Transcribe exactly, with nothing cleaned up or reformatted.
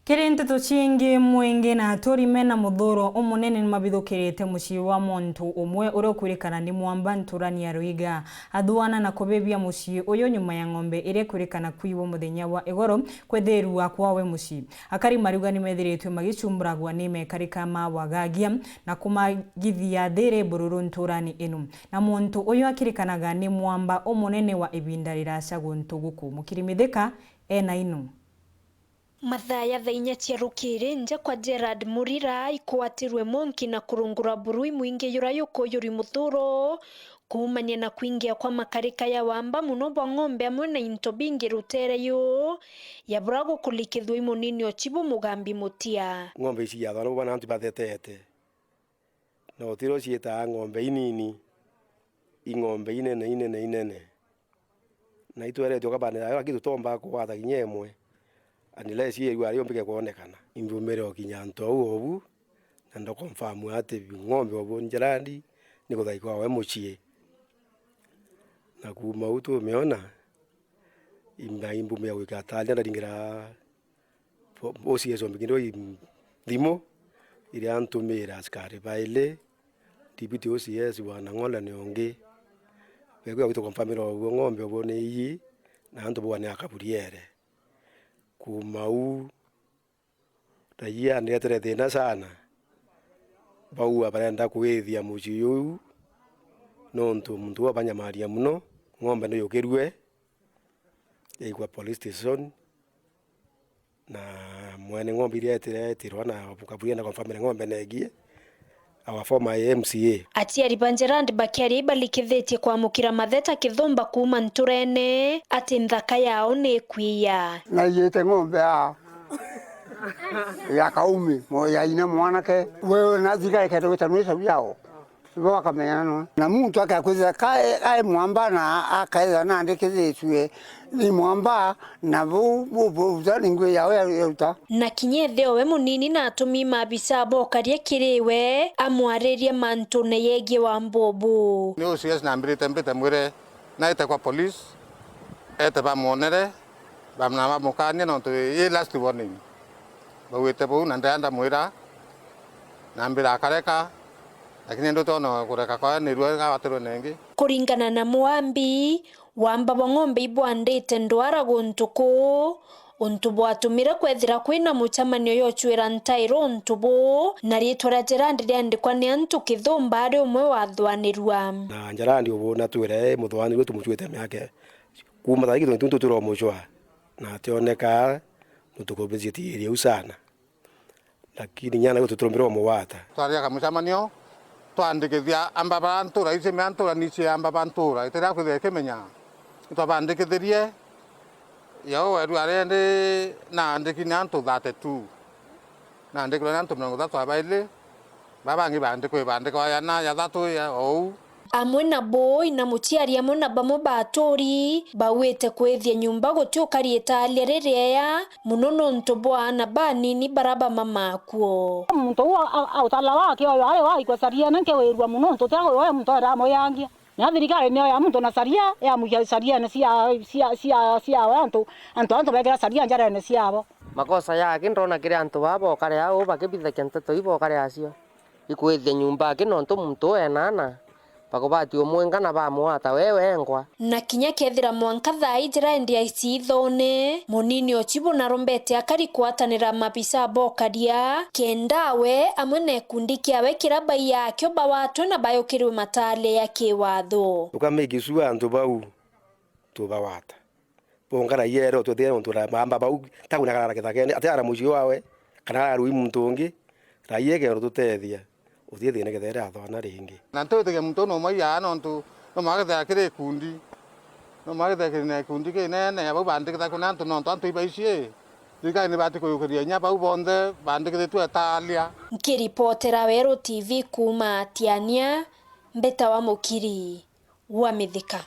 Kiri nteto ciingi, mwingi na aturi mena muthuro umunene ni mabithukirite mucii wa muntu umwe uria ukwirikana ni mwamba nturani ya Ruiga. Athuana na kubibia mucii uyu nyuma ya ng'ombe iria ikwirikana kwiwa muthenya wa igoro kwithirua kwawe mucii. Akari mariuga ni methiritwe magicumburagwa ni mekarika ma wagagia na kumagithia thiri bururu nturani inu. Na muntu uyu akirikanaga ni mwamba umunene wa ibinda riraca guntu guku. Mukiri Mithika ena inu. Mathaa ya thaa inya cia rukiri, nja kwa Gerard Murira ikwatirwe monki na kurungura burui mwingi jura yukuyuri muthuro, kuumania na kwingia kwa makarika ya wamba muno bwa ng'ombe amwe na into bingi rutere yu, ya bura gukulikithua i munini o Chibu Mugambi Mutia. Ng'ombe ici ciathwa nabo bana antu bathetete. Na utiro ciitaa ng'ombe inini, i ng'ombe inene, inene, inene. Na itweretwe kabane yayo, lakini tutomba kugwata kinya imwe. Unless iyo irua rio mbige kwonekana. Imbumire o kinya antu au obu, na ndo confirm ati ng'ombe obu Gerard ni kuthai kwawe mucii. Na kuuma u tumiona, imba imbumia gwika ataria ndaringira O C S wa Mbigindoi thimu iria antumira askari baili, Deputy O C S wa Nang'ole ni ungi. Bekwia gwita confirmira oguo ng'ombe obo ni iyi, na antu bau ni akaburiere. Kuuma u, raia niretire thina sana. Bauga barenda kwithia mucii uu, nontu muntu uu abanyamaria muno, ng'ombe ni yukirue, yaigwa police station, na mwene ng'ombe iria etire etirwa na kaburia na confirmire ng'ombe negie our former M C A. Aciari ba Gerard bakiaria ibalikithitie kwamukira matheta kithumba kuuma nturene ati nthaka yao ni ikwiya. Naiyite ng'ombe ya, ya kaumi, mo-, ya ina mwanake. Wewe na thigara kenda gwita nwi sabu yao. Bo bakamenya no. Na muntu akakwithira kae, kae mwamba na akaethira nandikithitue ni mwamba, na bu, bu, bu, buta ni ngui yao ya, ya ruta. Na kinya ithe owe munini na atumi maabisa bokaria kiri we amwaririe mantune yegie wamba ubu. Ni O C S nambirite mbite mwire naite kwa police, ete bamwonere, bam-, na bamukania nontu i last warning. Baugite buu na ndenda mwira, na mbira akareka, lakini ndutona kureka kwawe ni rua gawatirwe nengi. Kuringana na Mwambi, wamba bwa ng'ombe ibwandite ndwara guntu kuu, untu bwatumire kwethira kwina mucemanio yochwira ntairo untu buu, na riitwa ria Gerard riandikwa ni antu kithumba ari umwe wathwanirua. Na Gerard ubu natwire muthwanirue tumuchwite miaka kuuma thaa ingi twenty twenty-two turamuchwa, na ationeka, mutukumbicitiirie u sana. Lakini nyana gwe tuturumbirwa mugwata. Twariaga mucemanio, twandikithia amba ba ntura, ici mea ntura, nici amba ba ntura, itiria kwithira ikimenya. Itwabandikithirie, yao weru arendi naandiki ni antu thirty-two. Naandikirwe ni antu mirongo ithatu na bairi, ba bangi baandikwa ibandikwa ya na, ya thatu, ya ou. Amwe na buu, ina muciari amwe na bamwe ba aturi bauite kwithia nyumba guti ukari italia ririea, muno nontu bwa aana banini bara bamamakuo. Muntu uu a-, a-, autala wake oyo ari waigua cariene nkewirua muno, ntu tia uyo we muntu era amuyangia. Na thirikari nio ya muntu na caria, yamuikia cariene cia, cia, cia, ciawe antu, antu antu bekira caria njarene ciabo. Makosa yake ndona kiri antu baa bokare au bakibithagia nteto ii bokare acio. Ikwithia nyumba aki nontu muntu uu ena aana, bakubati umwinga na bamwata we wengwa. Na kinya kethira mwanka thaa ii Gerard aici ithone, munini o Chibu narombete akari kwatanira mabisa bokaria, kenda we amwe na ikundi kiawe kira baiya akio bawatwe na bayukirwe mataale ya kiwatho. Tuka make sure antu bau tubawata. Bonga raia ero twethire nontu ra-, maamba bau, ta kwina karara kithakene, ati ara mucii wawe, kana ararui muntu ungi, raia ekero tutethia, uti thina kethere athwana ringi. Na ntwitikia muntu no mwaia nontu no mwaga kethira kiri ikundi, no mwaga kethira kiri na ikundi kinene, abau bandikitha kuna antu nontu antu ibaici, thirikari nibati kuyukiria inya bau bonthe bandikithitwe etalia. Nkiripotera Weru T V kuuma Tiania, mbitawa Mukiri wa Mithika.